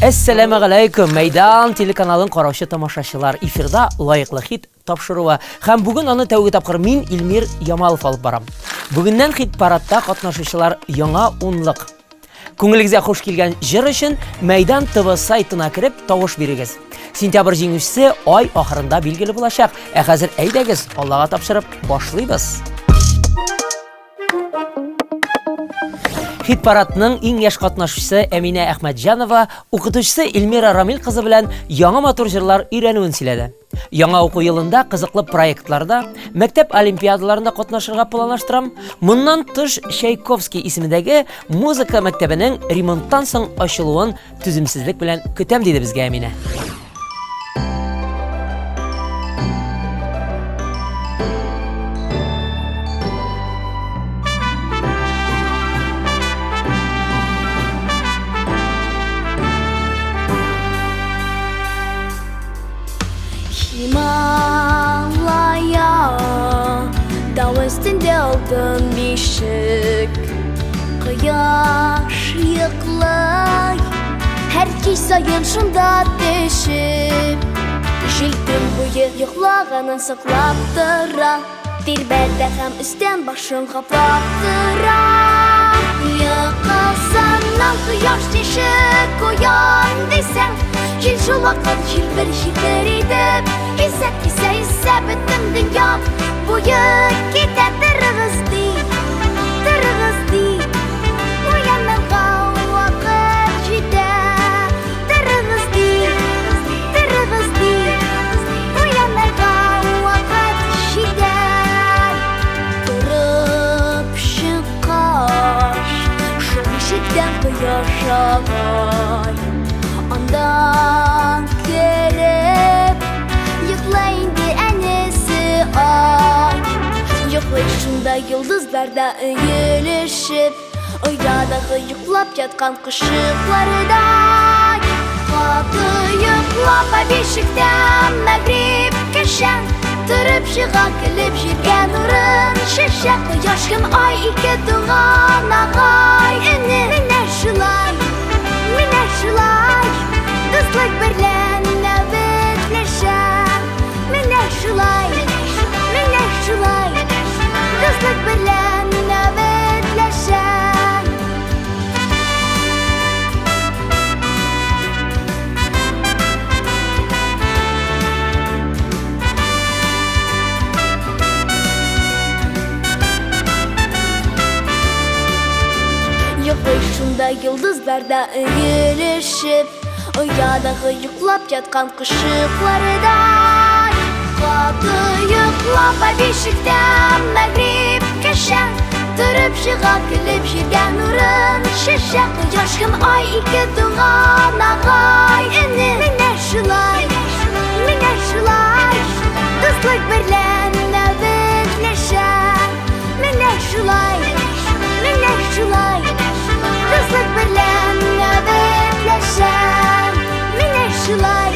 Әссәламегаләйкүм, Мәйдан телеканалын караучы тамашачылар. Эфирда лаеклы хит тапшыруы. Һәм бүген аны тәүге тапкыр мин, Илмир Ямалов алып барам. Бүгеннән хит парадта катнашучылар яңа унлык. Күңелегезгә хуш килгән җыр өчен Мәйдан ТВ сайтына кереп тавыш бирегез. Сентябрь җиңүчесе ай ахырында билгеле булачак. Ә хәзер әйдәгез, Аллага тапшырып башлыйбыз. Хит-парадның иң яшь катнашучысы Әминә Әхмәтҗанова укытучысы Эльмира Рамил кызы белән яңа матур җырлар өйрәнүен сөйләде. Яңа уку елында кызыклы проектларда, мәктәп олимпиадаларында катнашырга планлаштырам. Моннан тыш Чайковский исемендәге музыка мәктәбенең ремонттан соң ачылуын түземсезлек белән көтәм, диде безгә Әминә. Һималая тау өстендә алтын бишек. Кояш йоклый, һәр кич саен шунда төшеп. Җил төн буе йоклаганын саклап тора, тирбәтә һәм өстән башын каплап тора. Йокысыннан кояш тишек куян дисәң, җил шул вакыт җилпер-җилпер итеп исә, исә, исә бөтен дөнья буе китә. Торыгыз ди, торыгыз ди, уянырга вакыт җитә. Торыгыз ди, торыгыз ди, уянырга вакыт җитә. Торып чыккач, шул ишектән кояш агай. Андан кереп, йоклый инде әнисе ай. Йоклый шунда йолдызлар да өелешеп, оядагы йоклап яткан кошчыклардай. Каты йоклап бишектә мәгриб кешә, торып чыга көлеп җиргә нурын чәчә. Кояш һәм ай ике туган агай эне. Менә шулай, менә шулай, дуслык берлән нәүбәтләшә. Менә шулай, менә шулай, дуслык берлән нәүбәтләшә. Йоклый шунда йолдызлар да өелешеп, оядагы йоклап яткан кошчыклардай. Каты йоклап бишектә мәгриб кешә, торып чыга көлеп җиргә нурын чәчә. Кояш һәм ай ике туган агай эне. Менә шулай, менә шулай, дуслык берлән нәүбәтләшә. Менә шулай, менә шулай, дуслык берлән нәүбәтләшә. Менә шулай,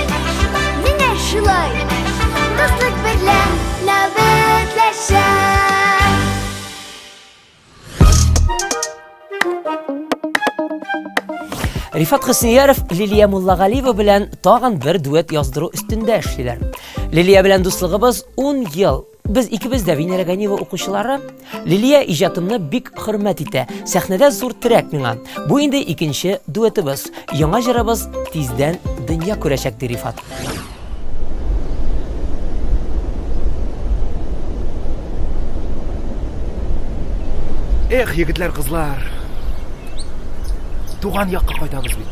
менә шулай, дуслык берлән нәүбәтләшә. Рифат Хөснияров Лилия Муллагалиева белән тагын бер дуэт яздыру өстендә эшлиләр. Лилия белән дуслыгыбыз 10 ел. Без икебез дә Венера Ганиева укучылары. Лилия иҗатымны бик хөрмәт итә. Сәхнәдә зур терәк миңа. Бу инде икенче дуэтыбыз. Яңа җырыбыз тиздән дөнья күрәчәк, ди Рифат. Эх, егетләр, кызлар. Туган якка кайтабыз бит.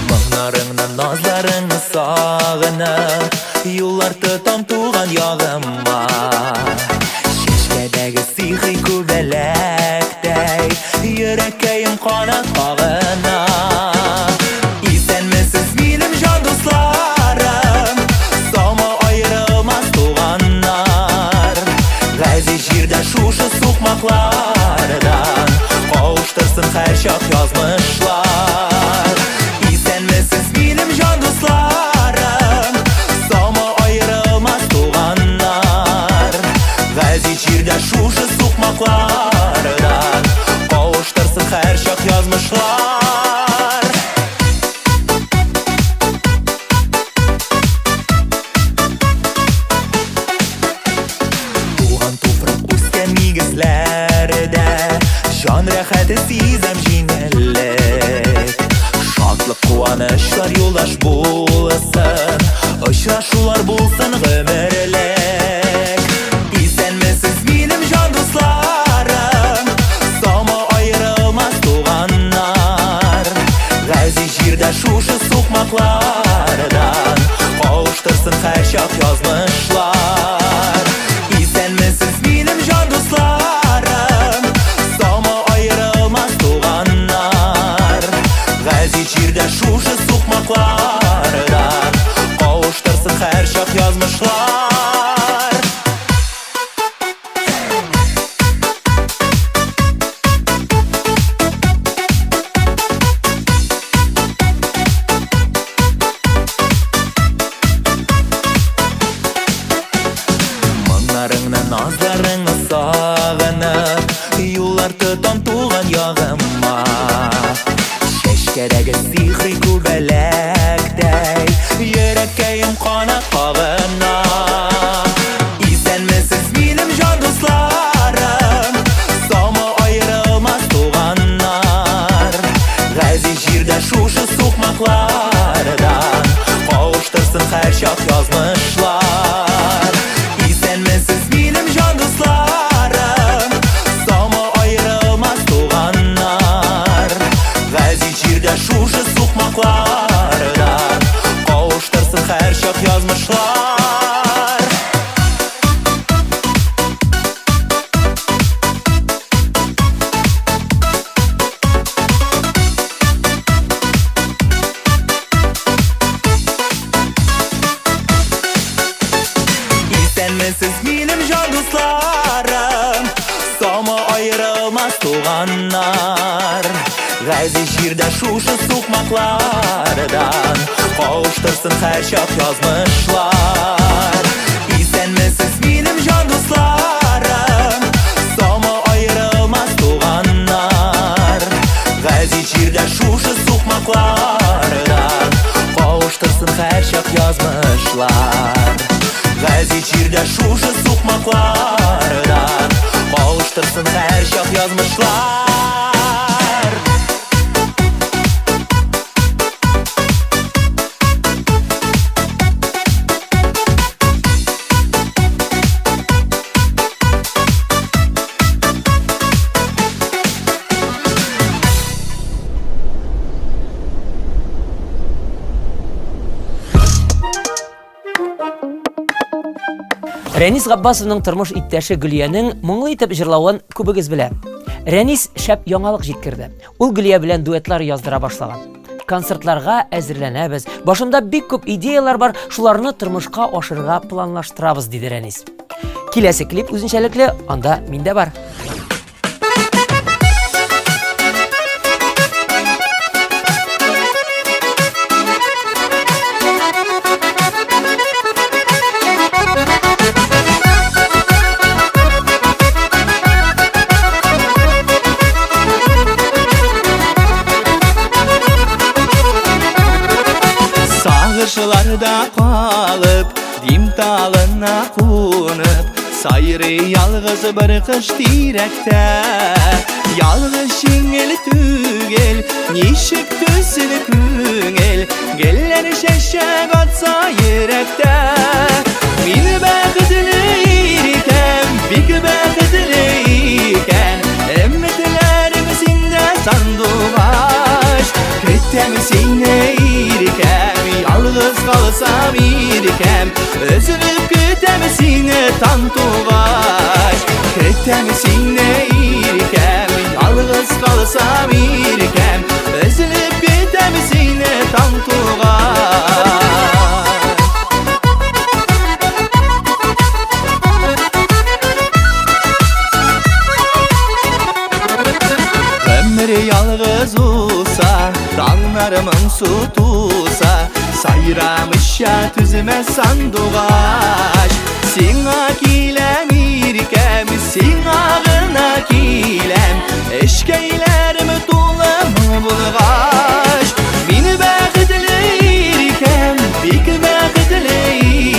Моңнарыңны, назларыңны сагынып, юллар тотам туган ягыма. Чәчкәдәге сихри күбәләктәй, йөрәккәем канат кагына. Исәнмесез, минем җан дусларым, саумы аерылмас туганнар. Газиз җирдә шушы сукмак. кояш булсын, очрашулар булсын гомерлек. Исәнмесез минем җан дусларым, саумы аерылмас туганнар. Газиз җирдә шушы сукмаклардан кавыштырсын һәрчак язмышлар. Исәнмесез минем җан дусларым, саумы аерылмас туганнар. Газиз җирдә шушы сукмаклардан кавыштырсын һәрчак язмышлар. Моңнарыңны, назларыңны сагынып, юллар тотам туган ягыма. Чәчкәдәге сихри күбәләктәй, йөрәккәем канат кагына. Исәнмесез минем җан дусларым, саумы аерылмас туганнар. Газиз җирдә шушы сукмаклардан кавыштырсын һәрчак язмышлар. Исәнмесез минем җан дусларым, саумы аерылмас туганнар. Газиз җирдә шушы сукмаклардан кавыштырсын һәрчак язмышлар. Исәнмесез минем җан дусларым, саумы аерылмас туганнар. Газиз җирдә шушы сукмаклардан кавыштырсын һәрчак язмышлар. Исәнмесез минем җан дусларым, саумы аерылмас туганнар. Газиз җирдә шушы сукмаклардан кавыштырсын һәрчак язмышлар. Газиз җирдә шушы сукмаклардан кавыштырсын һәрчак язмышлар. Рәнис Габбасовның тормыш иптәше Гөлиянең моңлы итеп җырлавын күбегез белә. Рәнис шәп яңалык җиткерде. Ул Гөлия белән дуэтлар яздыра башлаган. Концертларга әзерләнәбез. Башымда бик күп идеялар бар, шуларны тормышка ашырырга планлаштырабыз, диде Рәнис. Киләсе клип үзенчәлекле, анда мин дә бар. Сагышларда калып, дим талына кунып, сайрый ялгыз бер кыш тирәктә. Ялгыз җиңел түгел, ничек төсен күңел, гөлләр чәчәк атса йөрәктә. Мин бәхетле икән, бик бәхетле икән, өметләрем синдә сандугач. Көтәм сине иркәм, ялгыз калсам иркәм, өзелеп көтәм сине таң тугач. Көтәм сине иркәм, ялгыз калсам иркәм, өзелеп көтәм сине таң тугач. Гомер ялгыз узса, таңнар моңсу туса, сайрамыйча түзмәс сандугач. Сиңа киләм иркәм, сиңа гына киләм, эчкәйләрем тулы моң булгач. Мин бәхетле иркәм, бик бәхетле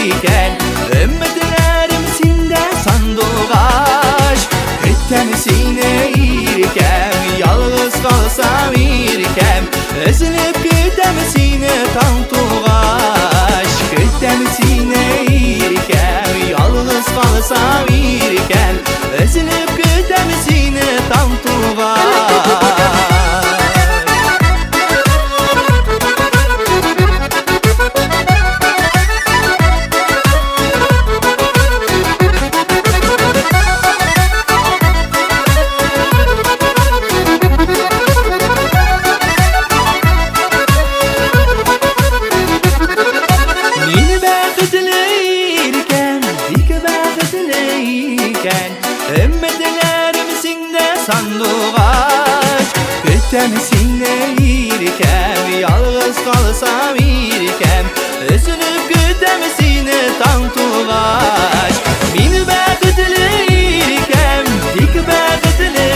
икән, өметләрем синдә сандугач. Көтәм сине иркәм, ялгыз калсам иркәм, өзелеп көтәм сине таң тугач. Көтәм сине, иркәм, ялгыз калсам, иркәм. Өзелеп көтәм сине таң тугач. Мин бәхетле иркәм, бик бәхетле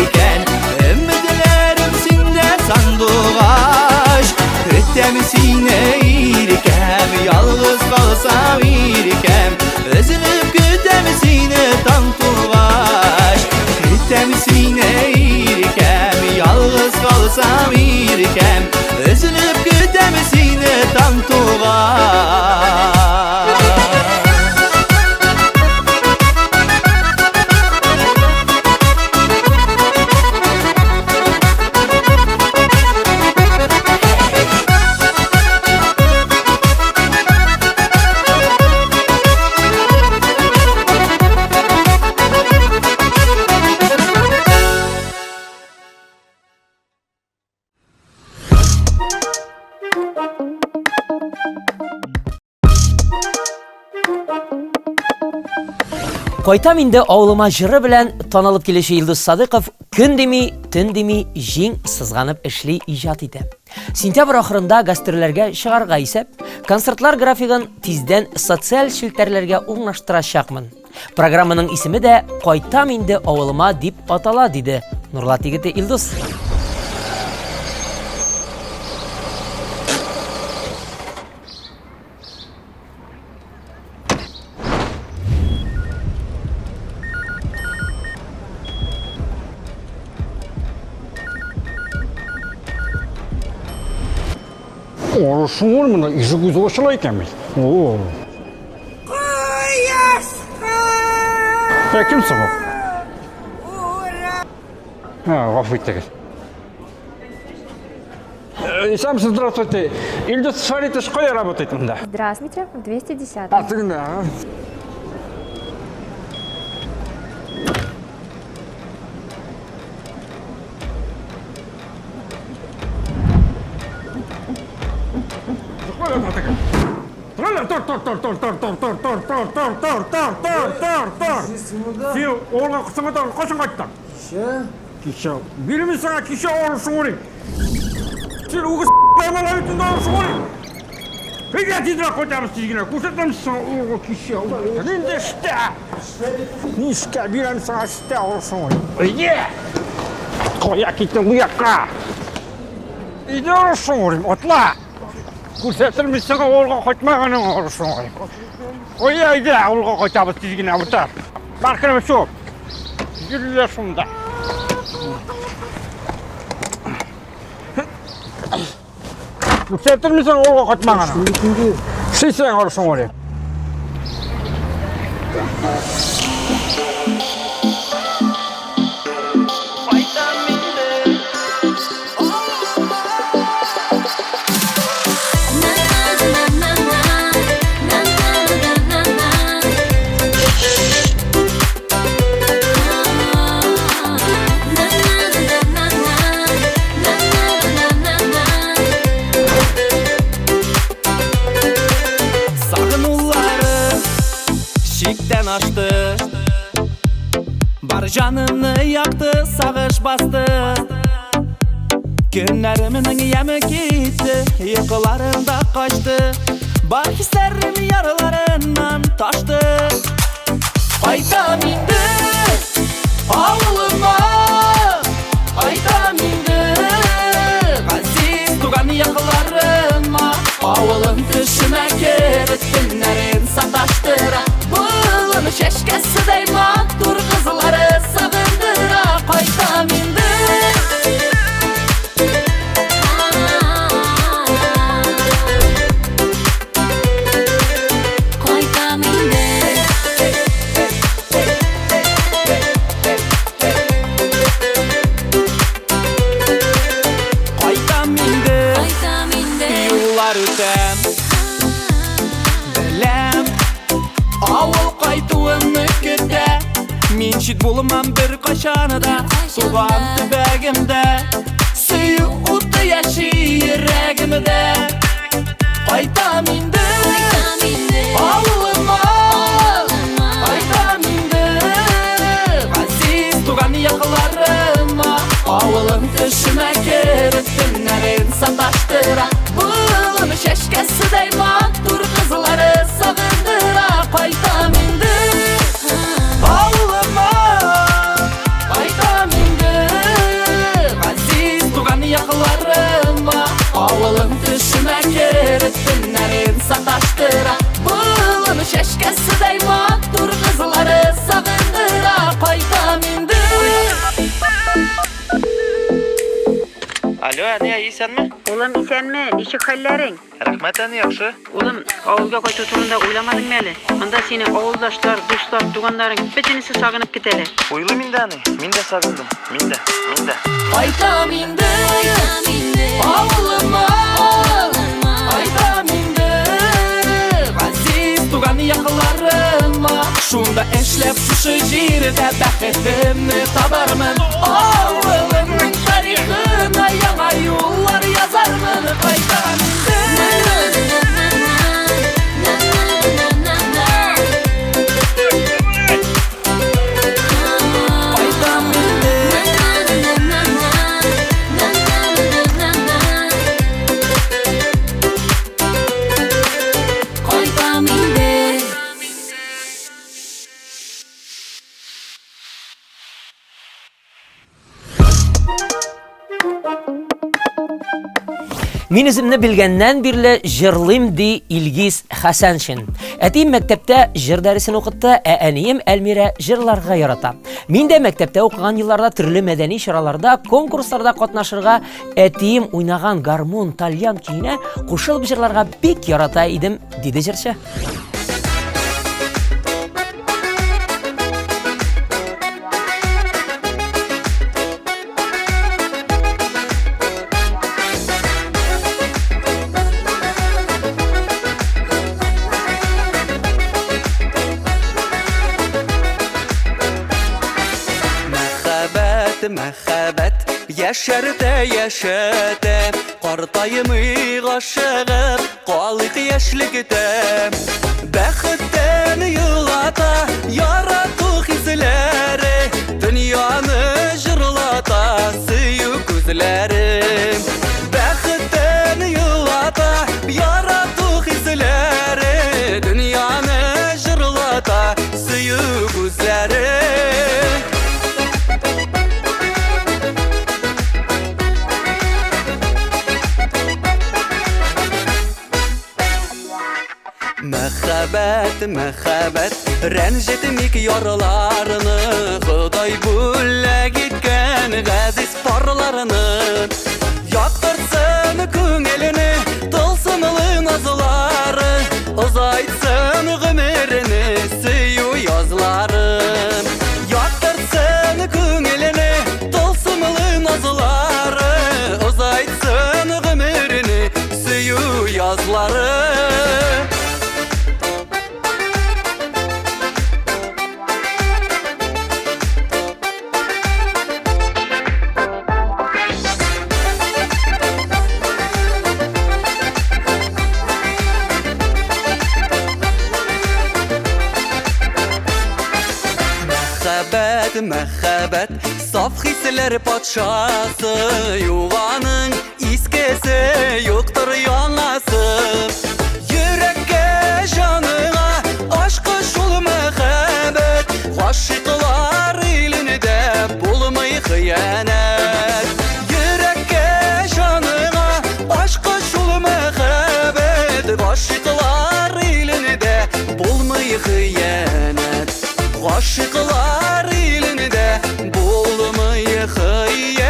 икән. Өметләрем синдә сандугач. Көтәм сине, иркәм, ялгыз калсам, иркәм. Өзелеп көтәм сине таң тугач. Көтәм сине, иркәм, ялгыз калсам, иркәм. Өзелеп көтәм сине таң тугач. Кайтам инде авылыма җыры белән танылып килүче Илдус Садыков көн дими, төн дими җиң сызганып эшли, иҗат итә. Сентябрь ахырында гастрольләргә чыгарга исәп, концертлар графигын тиздән социаль челтәрләргә урнаштырачакмын. Программаның исеме дә Кайтам инде авылыма дип атала, диде Нурлат егете Илдус. Орышың мына ишек үзе ачыла икән бит. О. Кояшка! Ә кем соң ул? Ха, гафу итегез. Исәнмесез, здравствуйте. Илдус Фаритович кая работает монда? Здравствуйте, в 210. А, тегендә, ага. Тор, тор, тор, тор, тор, тор, тор, тор, тор, тор, тор, тор, тор, тор, тор. Син авылга соңгы тапкыр кайчан кайттың? Кичә. Кичә. Бирмим сиңа кичә авырышың урый. Син үгез малай бит инде авырышың урый. Әйдә тизрәк кайтабыз тиз генә. Күрсәтәм сиңа авылга кичә. Нинди эштә? Нишкә бирәм сиңа эштә авырышың урый. Әйдә! Кая киттең бу якка? Әйдә авырышың урый, атла! Күрсәтермен сиңа авылга кайтмаганың авырышың урый. Кая әйдә авылга кайтабыз тиз генә утыр. Бар кереп чук. Йөриләр шунда. Күрсәтермен сиңа авылга кайтмаганың. Шисең авырышың урый. Сагынуларым чиктән ашты. Бар җанымны якты сагыш басты. Көннәремнең яме китте, йокыларым да качты. Бар хисләрем яраларыннан ташты. Кайтам инде авылыма, кайтам инде газиз туган якларыма. Авылым төшемә кереп, төннәрен саташтыра. Болын чәчкәседәй матур кызлары сагындыра. Кайтам инде. Кайтам инде. Кайтам инде. Кайтам инде. Юллар үтәм, беләм, авыл кайтуымны көтә. Мин чит булмам бер кайчан да туган төбәгемдә. Сөю уты яши йөрәгемдә. Кайтам инде Кайтам инде. авылыма, Авылыма. кайтам инде газиз туган якларыма. Авылым төшемә Әни, исәнме? Улым, исәнме? Ничек хәлләрең? Рәхмәт, әни, яхшы. Улым, авылга кайту турында уйламадыңмы әле? Анда сине авылдашлар, дуслар, туганнарың бөтенесе сагынып көтәләр. Уйлыйм инде, әни. Мин дә сагындым. Мин дә, мин дә. Кайтам инде авылыма, кайтам инде газиз туган якларыма. Шунда эшләп шушы җирдә бәхетемне табармын. Авылымның тарихына яңа юллар язармын. Кайтам инде. Кайтам инде. Кайтам инде. Мин үземне белгәннән бирле җырлыйм, ди Илгиз Хәсәншин. Әтием мәктәптә җыр дәресен укытты, ә әнием Әлмирә җырларга ярата. Мин дә мәктәптә укыган елларда төрле мәдәни чараларда, конкурсларда катнашырга, әтием уйнаган гармун, тальян көенә кушылып җырларга бик ярата идем, диде җырчы. Мәхәббәт, мәхәббәт, яшәртә, яшәтә, картаймый гашыгып, калыйк яшьлектә. Бәхеттән елата, ярату хисләре, дөньяны җырлата, сөю күзләре. Бәхеттән елата, ярату хисләре, дөньяны җырлата, сөю күзләре. Мәхәббәт, мәхәббәт, рәнҗетмик ярларны, Ходай бүләк иткән газиз парларны. Яктыртсын күңелне тылсымлы назлары, озайтсын гомерне сөю язлары. Яктыртсын күңелне тылсымлы назлары, озайтсын гомерне сөю язлары. Мәхәббәт, мәхәббәт, саф хисләр патшасы, юк аның искесе, юктыр яңасы. Йөрәккә, җаныңа ашкы шул мәхәббәт, гашыйклар илендә булмый хыянәт. Йөрәккә, җаныңа ашкы шул мәхәббәт, гашыйклар илендә булмый хыянәт. Гашыйклар илендә булмый хыянәт.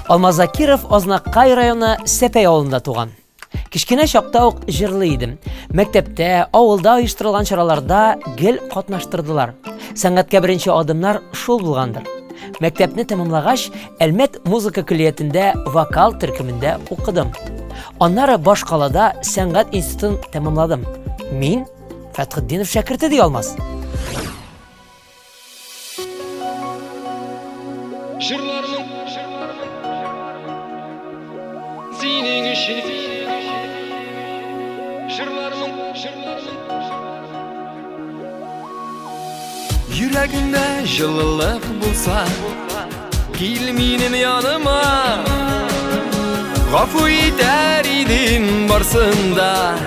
Алмаз Закиров Азнакай районы Сәпәй авылында туган. Кечкенә чакта ук җырлый идем. Мәктәптә, авылда оештырылган чараларда гел катнаштырдылар. Сәнгатькә беренче адымнар шул булгандыр. Мәктәпне тәмамлагач, Әлмәт музыка көллиятендә вокал төркемендә укыдым. Аннары башкалада сәнгать институтын тәмамладым. Мин Фәтхетдинов шәкерте ди Алмаз. Җырлармын синең өчен, җырлармын. Йөрәгеңдә җылылык булса, кил минем яныма. Гафу итәр идем барсын да,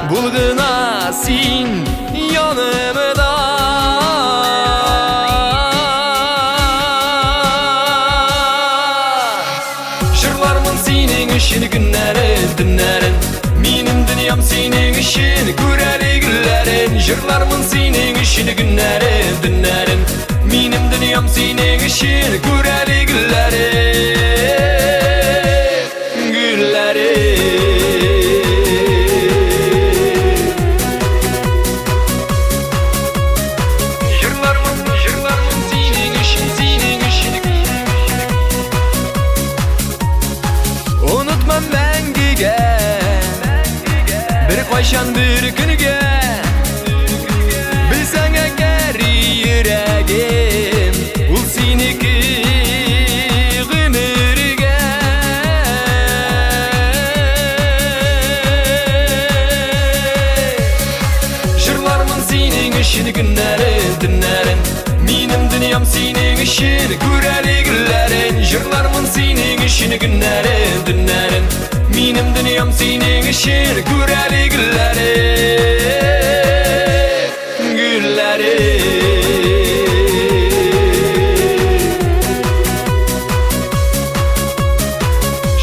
Бул гына син янымда. Җырлармын синең өчен көннәрен, төннәрен. Минем дөньям синең өчен, күр әле гөлләрен. Җырлармын синең өчен көннәрен, төннәрен. Минем дөньям синең өчен, күр әле гөлләрен, гөлләрен. Җырлармын, җырлармын синең өчен, синең өчен. Онытмам мәңгегә, бер кайчан бер көнгә. Белсәң әгәр йөрәгем, ул синеке гомергә. Җырлармын синең өчен көннәрен, төннәрен. Минем дөньям синең өчен, күр әле гөлләрен. Җырлармын синең өчен көннәрен, төннәрен. Минем дөньям синең өчен, күр әле гөлләрен, гөлләрен.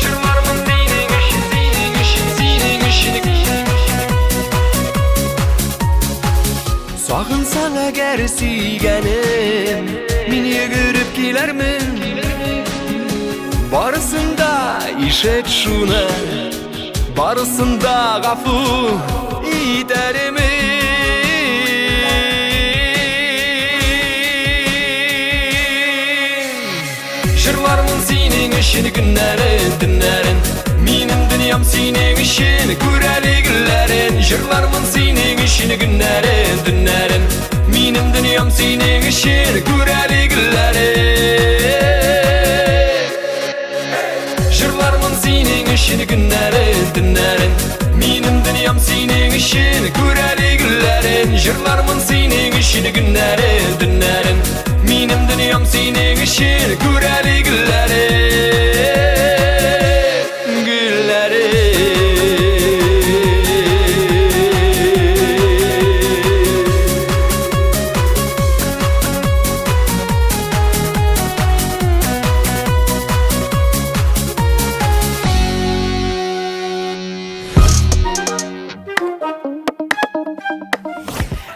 Җырлармын синең өчен, синең өчен, синең өчен. Сагынсаң әгәр сөйгәнем, мин йөгереп киләрмен. Барысын да ишет шуны, барысын да гафу итәрмен. Җырлармын синең өчен көннәрен, төннәрен. Минем дөньям синең өчен, күр әле гөлләрен. Җырлармын синең өчен көннәрен, төннәрен. Минем дөньям синең өчен, күр әле гөлләрен. Җырлармын синең өчен көннәрен, төннәрен. Минем дөньям синең өчен, күр әле гөлләрен. Җырлармын синең өчен көннәрен, төннәрен. Минем дөньям синең өчен, күр әле гөлләрен, гөлләрен.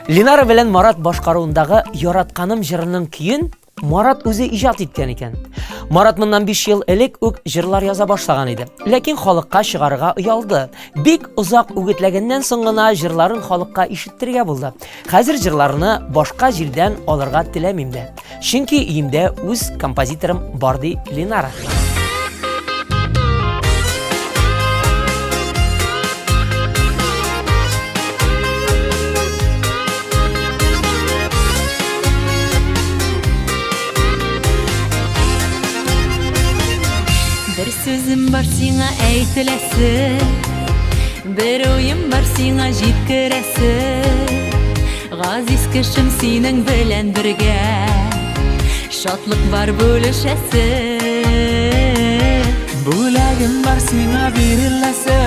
Линара белән Марат башкаруындагы Яратканым җырының көен Марат үзе иҗат иткән икән. Марат моннан 5 ел элек үк җырлар яза башлаган иде. Ләкин халыкка чыгарырга оялды. Бик озак үгетләгәннән соң гына җырларын халыкка ишеттерергә булды. Хәзер җырларны башка җирдән алырга теләмим дә. Чөнки өемдә үз композиторым бар, ди Линара. Бер сүзем бар сиңа әйтеләсе, бер уем бар сиңа җиткерәсе. Газиз кешем синең белән бергә, шатлык бар бүлешәсе. Бүләгем бар сиңа биреләсе,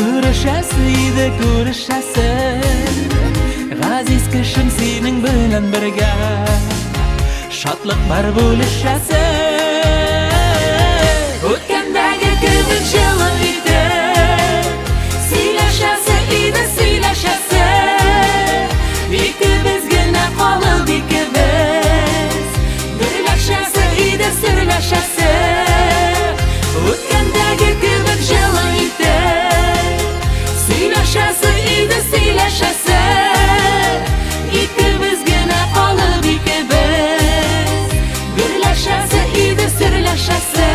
күрешәсе иде күрешәсе. Газиз кешем синең белән бергә, шатлык бар бүлешәсе. Үткәндәге кебек җылы итеп, сөйләшәсе иде сөйләшәсе. Икебез генә калып икебез, берләшәсе иде серләшәсе. Үткәндәге кебек җылы итеп, сөйләшәсе иде сөйләшәсе. Икебез генә калып икебез, берләшәсе иде серләшәсе.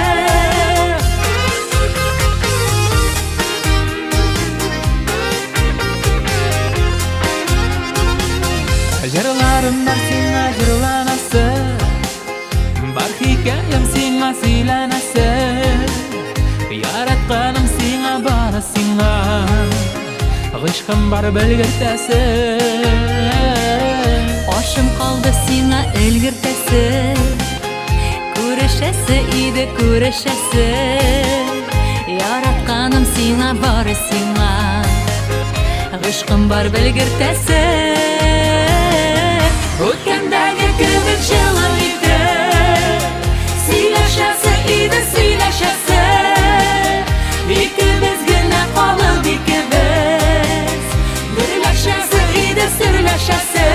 Җырларым бар сиңа җырланасы, бар хикәям сиңа сөйләнәсе. Яратканым сиңа, бары сиңа, гыйшкым бар белгертәсе. Ашым калды сиңа өлгертәсе, күрешәсе иде күрешәсе. сиңа, бары сиңа. Гыйшкым бар белгертәсе. Үткәндәге кебек җылы итеп сөйләшәсе иде, сөйләшәсе. Икебез генә калып икебез берләшәсе иде, серләшәсе.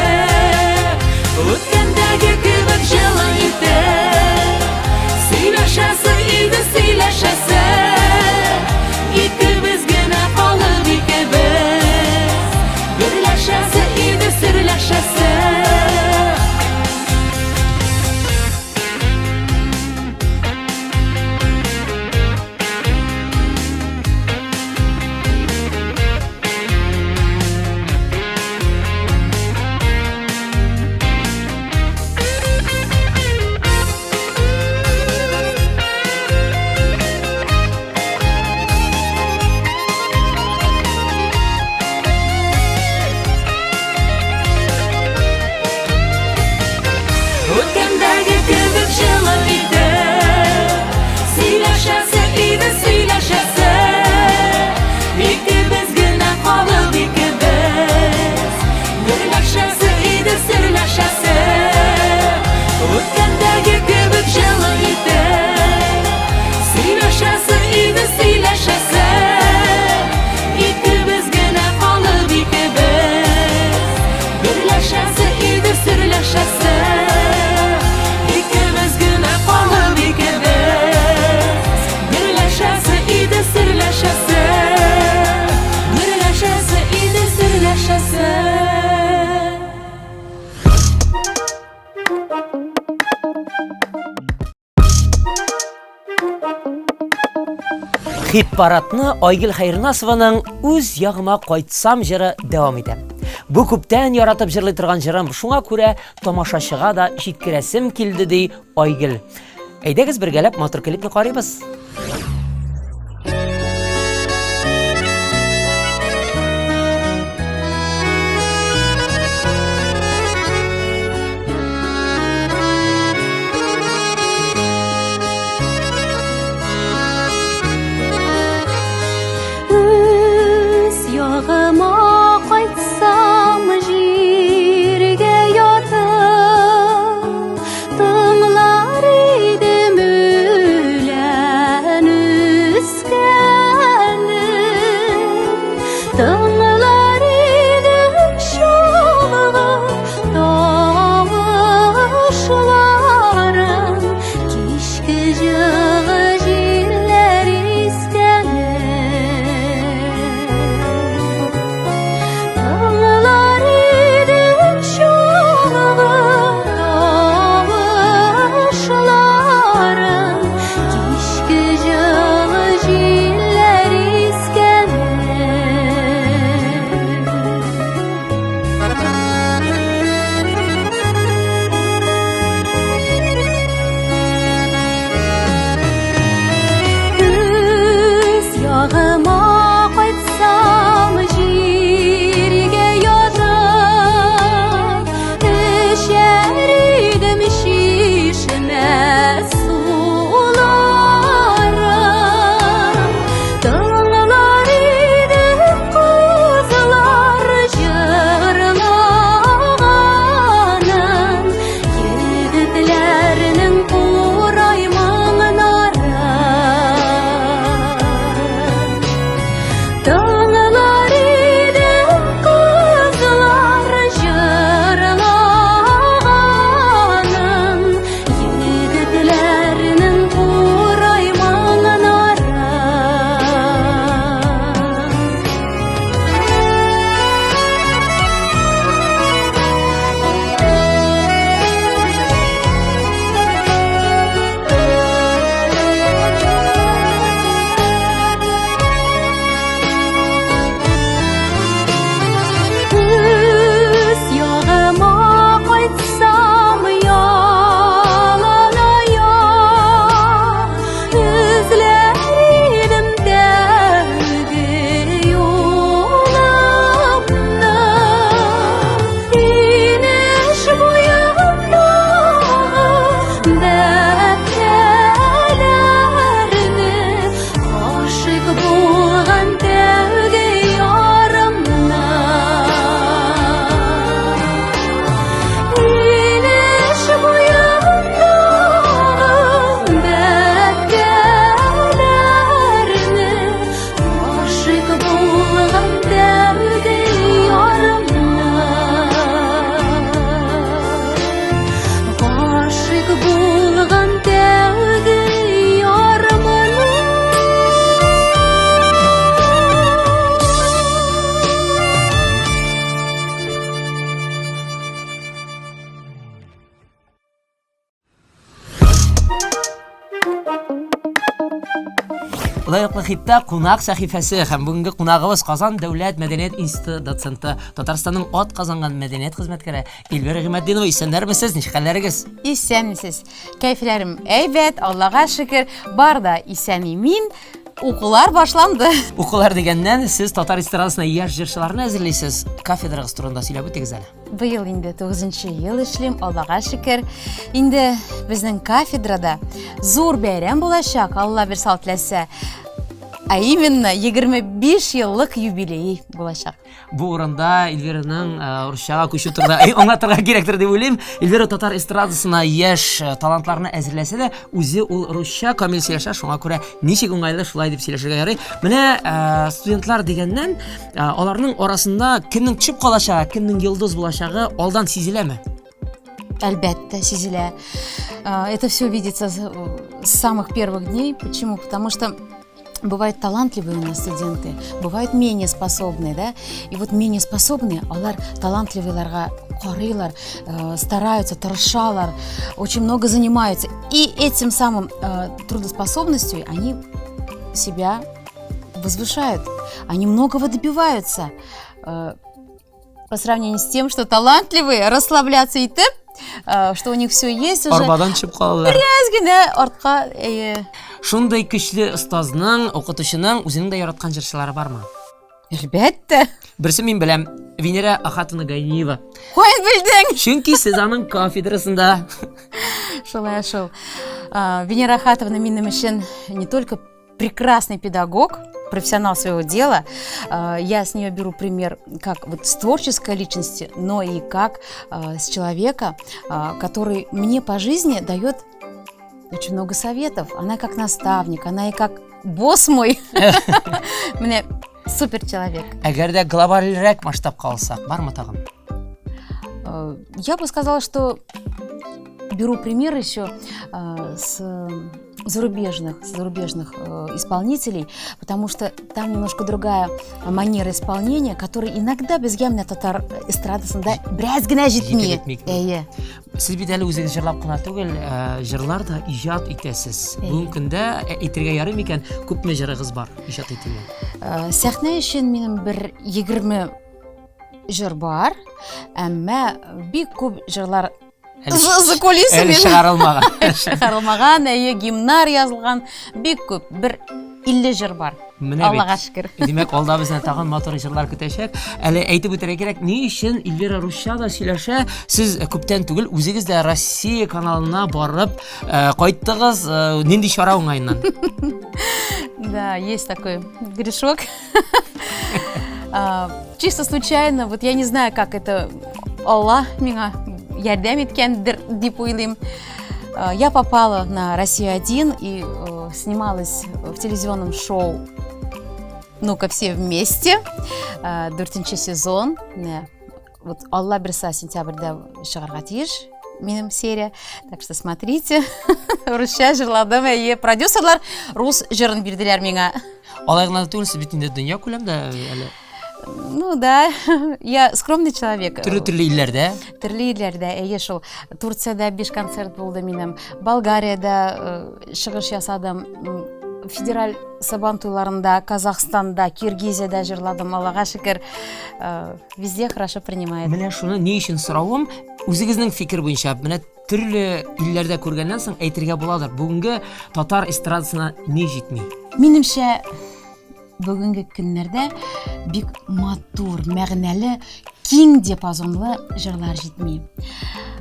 Үткәндәге кебек җылы итеп сөйләшәсе иде, сөйләшәсе. Икебез генә калып икебез берләшәсе иде, серләшәсе. Үткәндәге кебек җылы итеп сөйләшәсе иде, сөйләшәсе. Икебез генә калып икебез берләшәсе иде, серләшәсе. Үткәндәге кебек җылы итеп сөйләшәсе иде, сөйләшәсе. Икебез генә калып икебез берләшәсе иде, серләшәсе. Икебез генә калып икебез берләшәсе иде, серләшәсе. Берләшәсе иде, серләшәсе. Хит-парадны Айгөл Хәйрнасованың Үз ягыма кайтсам җыры дәвам итә. Бу күптән яратып җырлый торган җырым, шуңа күрә тамашачыга да җиткерәсем килде, ди Айгөл. Әйдәгез бергәләп матур клипны карыйбыз. Үз ягыма кайтсам, җиргә ятып, тыңлар идем үлән. Лаеклы хитта кунак сәхифәсе һәм бүгенге кунагыбыз Казан дәүләт мәдәният институты доценты, Татарстанның ат казанган мәдәният хезмәткәре Эльвира Гыйматдинова. Исәннәрмесез, ничек хәлләрегез? Исәнмесез. Кәефләрем әйбәт, Аллага шөкер, бар да исән-имин. Укулар башланды. Укулар дигәннән, сез татар эстрадасына яшь җырчыларны әзерлисез. Кафедрагыз турында сөйләп үтегез әле. Быел инде 9 ел эшлим, Аллага шөкер. Инде безнең кафедрада зур бәйрәм булачак, Алла бирса теләсә. Ә именно 25 еллык юбилей булачак. Бу урында Эльвираның э, русчага күчү турында э, аңлатырга кирәктер дип уйлыйм. Эльвира татар эстрадасына яшь э, талантларны әзерләсә дә, үзе ул русча камил сөйләшә, шуңа күрә ничек уңайлы шулай дип сөйләшергә ярый. Менә студентлар дигәннән, аларның арасында кемнең төшеп калачагы, кемнең йолдыз булачагы алдан сизеләме? Әлбәттә, сизелә. Это все видится с самых первых дней. Почему? Потому что бывают талантливые у нас студенты, бывают менее способные, да? И вот менее способные, алар талантливыйларга карыйлар, стараются, тырышалар, очень много занимаются. И этим самым трудоспособностью они себя возвышают, они многого добиваются. По сравнению с тем, что талантливые, расслабляться итеп, что у них все есть уже. Арбадан төшеп калалар. Бераз генә артка, әйе. Шундый көчле остазның, укытучының үзенең дә яраткан җырчылары бармы? Әлбәттә. Берсе мин беләм, Венера Ахатовна Гайниева. Каян белдең? Чөнки сез аның кафедрасында. Шулай шул. Венера Ахатовна минем өчен не только прекрасный педагог, профессионал своего дела. Я с нее беру пример как вот с творческой личности, но и как с человека, который мне по жизни дает очень много советов. Она как наставник, она и как босс мой. Мне супер человек. Әгәр дә глобальрәк масштабка алсак, бармы тагын? Я бы сказала, что беру пример еще с зарубежных исполнителей, потому что там немножко другая манера исполнения, которая иногда безгә менә татар эстрадасында бераз генә җитми. Җитеп бетми. Әйе. Сез бит әле үзегез җырлап кына түгел, җырлар да иҗат итәсез. Бүгенге көндә әйтергә ярый микән, күпме җырыгыз бар иҗат ителгән? Сәхнә өчен минем бер 20 җыр бар, әмма бик күп җырлар за кулисами. Әле чыгарылмаган. Чыгарылмаган, әйе, гимнар язылган, бик күп, бер 50 җыр бар. Менә бит. Аллага шөкер. Димәк, алда безне тагын матур җырлар көтәчәк. Әле әйтеп үтәргә кирәк, ни өчен Эльвира русча да сөйләшә? Сез күптән түгел үзегез дә Россия каналына барып кайттыгыз. Нинди чара уңаеннан? Да, есть такой грешок. Чисто случайно, вот я не знаю, как это Аллаһ миңа ярдәм иткәндер дип уйлыйм. Я попала на Россию-1 и снималась в телевизионном шоу «Ну-ка все вместе». Дүртенче сезон. Менә, вот Алла бирсә сентябрьдә чыгарга тиеш минем серия. Так что смотрите. Русча җырладым, әйе. Продюсерлар рус җырын бирделәр миңа. Алай гына да түгел, сез бит инде дөнья күләмдә әле Ну да, я скромный человек. Төрле-төрле илләрдә. Төрле илләрдә, әйе шул. Турциядә биш концерт булды минем. Болгариядә чыгыш ясадым. Федераль Сабан туйларында, Казахстанда, Киргизиядә җырладым. Аллага шөкер, везде хорошо принимают. Менә шуны ни өчен соравым, үзегезнең фикер буенча, менә төрле илләрдә күргәннән соң әйтергә буладыр. Бүгенге татар эстрадасына ни җитми? Минемчә, бүгенге көннәрдә бик матур, мәгънәле, киң диапазонлы җырлар җитми.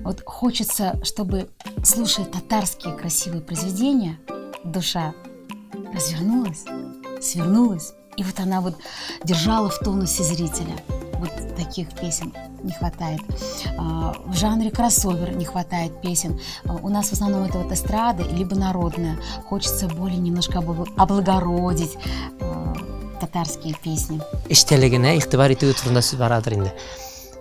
Вот хочется, чтобы, слушая татарские красивые произведения, душа развернулась, свернулась, и вот она вот держала в тонусе зрителя. Вот таких песен не хватает. В жанре кроссовер не хватает песен. У нас в основном это вот эстрада, либо народная. Хочется более немножко облагородить татарские песни. Эчтәлегенә игътибар итү турында сүз барадыр инде.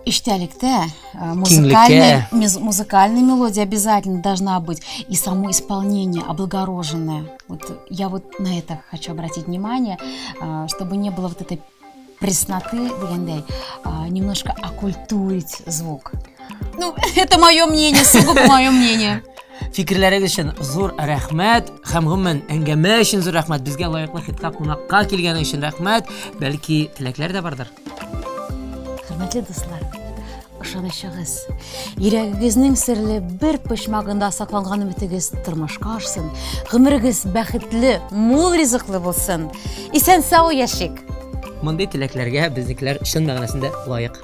Эчтәлектә, музыкальная мелодия обязательно должна быть. И само исполнение облагороженное. Вот я вот на это хочу обратить внимание, чтобы не было вот этой пресноты дигәндәй, немножко окультурить звук. Ну, это мое мнение, сугубо мое мнение. Фикерләрегез өчен зур рәхмәт һәм гомумән әңгәмә өчен зур рәхмәт. Безгә лаеклы хитка кунакка килгән өчен рәхмәт. Бәлки теләкләр дә бардыр. Хөрмәтле дуслар, ышанычыгыз, йөрәгегезнең серле бер почмагында сакланган өметегез тормышка ашсын, гомерегез бәхетле, мул ризыклы булсын. Исән-сау яшик. Мондый теләкләргә безнекеләр чын мәгънәсендә лаек.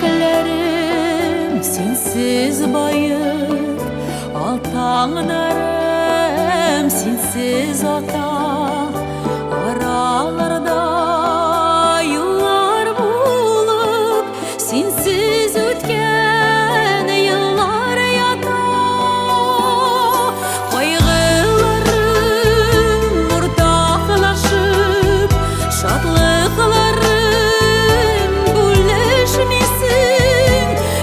Шәфәкләрем синсез баеп, ал таңнарым синсез ата. Араларда юллар булып, синсез үткән еллар ята. Кайгыларым уртаклашып, шатлыкларым бүлешмисең,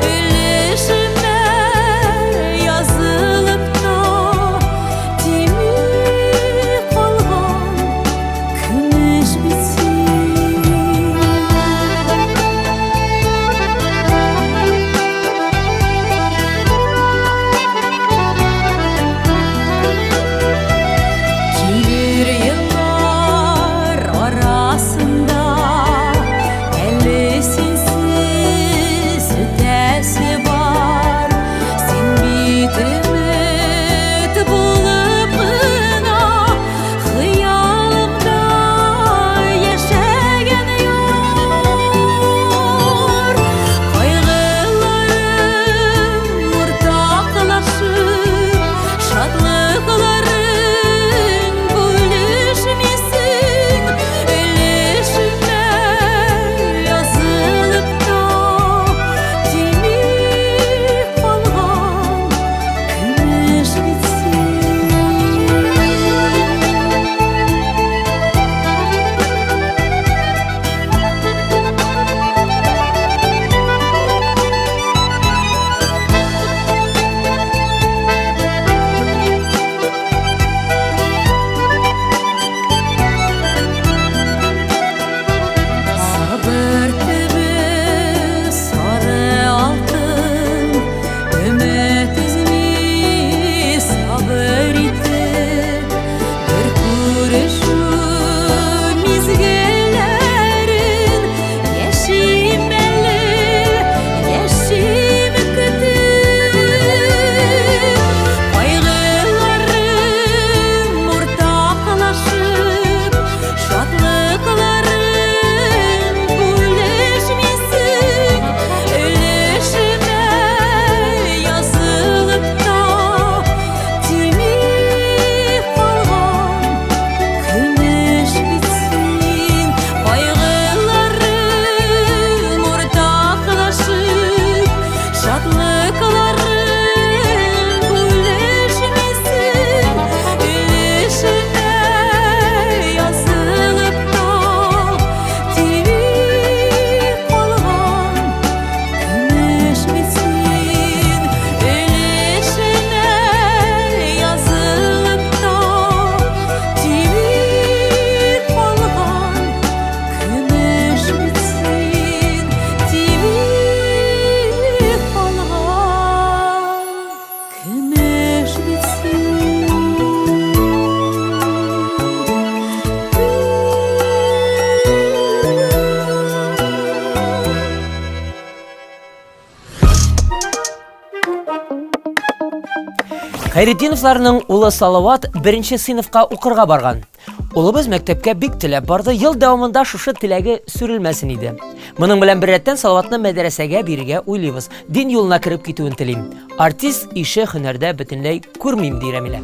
өлешемә язылып та тими калган көмеш бит син. Килер еллар арасында әле синсез үтәсе бар. Син бит өмет булып кына хыялымда яшәгән яр. Кайгыларым уртаклашып, шатлыкларың бүлешмисең, өлешемә язылып та тими калган көмеш бит син. Сабыр төбе сары алтын, өмет өзми сабыр итеп, бер күрешү мизгелләрен яшим әле, яшим көтеп. Кайгыларым уртаклашып, шатлыкларым бүлешмисең, өлешемә язылып та тими калган көмеш бит син. Кайгыларым уртаклашып, шатлыкларым бүлешмисең, өлешемә язылып та тими калган көмеш бит син. Өлешемә язылып та тими калган көмеш бит син, тими калган көмеш бит син. Хәйретдиновларның улы Салават беренче сыйныфка укырга барган. Улыбыз мәктәпкә бик теләп барды, ел дәвамында шушы теләге сүрелмәсен иде. Моның белән беррәттән Салаватны мәдрәсәгә бирергә уйлыйбыз. Дин юлына кереп китүен телим. Артист ише һөнәрдә бөтенләй күрмим, ди Рәмилә.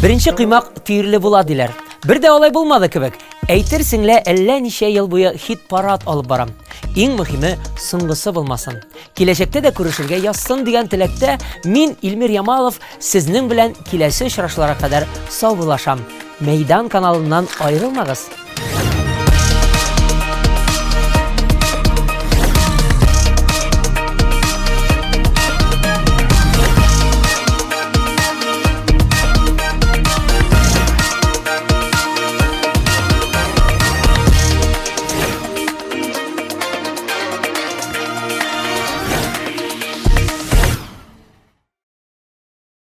Беренче коймак төерле була диләр. Бер дә алай булмады кебек. Әйтерсең лә әллә ничә ел буе хит-парад алып барам. Иң мөһиме, соңгысы булмасын. Киләчәктә дә күрешергә язсын дигән теләктә мин, Илмир Ямалов, сезнең белән киләсе очрашуларга кадәр саубуллашам. Мәйдан каналыннан аерылмагыз.